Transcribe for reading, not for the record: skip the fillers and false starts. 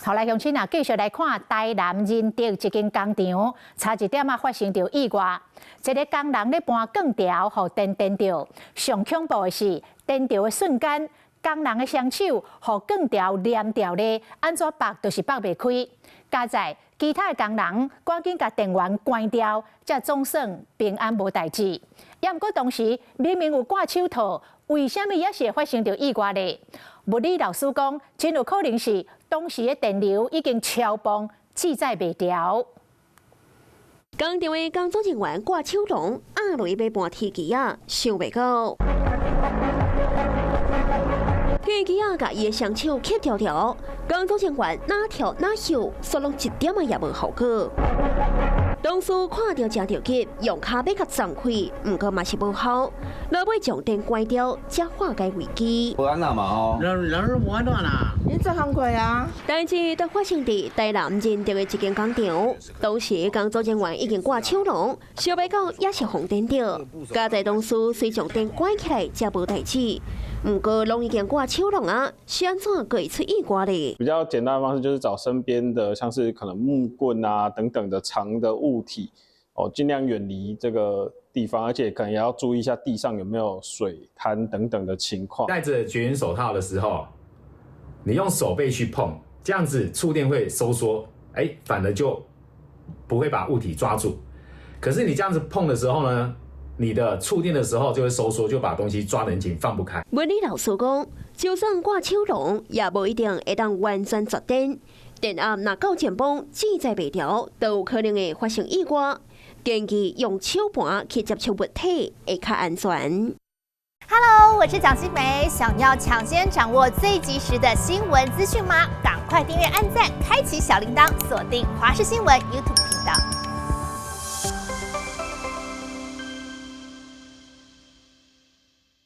好來，鄉親啊，繼續來看台南仁德一間工廠，差一點仔發生著意外。一个工人咧搬鋼條，予電電著。上恐怖的是，電著的瞬間，工人的雙手予鋼條黏著咧，按怎縛就是縛袂開。佳哉其他的工人趕緊共電源關掉，才總算平安無代誌。也毋過當時明明有掛手套，為啥物猶是會發生著意外咧？物理老師講，真有可能是當時的電流已經超磅，制載袂牢。工廠的工作人員掛手籠，壓落去欲搬鐵枝仔，想袂到，鐵枝仔共伊的雙手吸牢牢，工作人員哪跳哪翕，煞攏一點仔也無效果。同事看著誠著急，用跤欲共撞開，毋過嘛是無效，落尾將電關掉，才化解危機。無按怎嘛吼？人人是無按怎啦？你做工課啊？代誌就發生佇台南仁德的一間工廠，當時工作人員已經掛手籠，想袂到猶是予電著。佳哉同事隨將電關起來，才無代誌。毋過攏已經掛手籠啊，是按怎閣會出意外咧？比較簡單的方式就是找身邊的，像是可能木棍啊等等的長的物體，哦，盡量遠離這個地方，而且可能也要注意一下地上有沒有水灘等等的情況。戴着絕緣手套的時候，你用手背去碰，這樣子觸電會收縮，哎，反而就不會把物體抓住。可是你這樣子碰的時候呢，你的觸電的時候就會收縮，就把東西抓得很緊，放不開。物理老師講，就算掛手籠，也無一定會當完全絕電。電壓若夠緊繃，制載袂牢，都有可能會發生意外。建議用手盤去接觸物體，會較安全。 Hello，我是蔣新梅，想要搶先掌握最及時的新聞資訊嗎？趕快訂閱、按讚、開啟小鈴鐺，鎖定華視新聞 YouTube 頻道。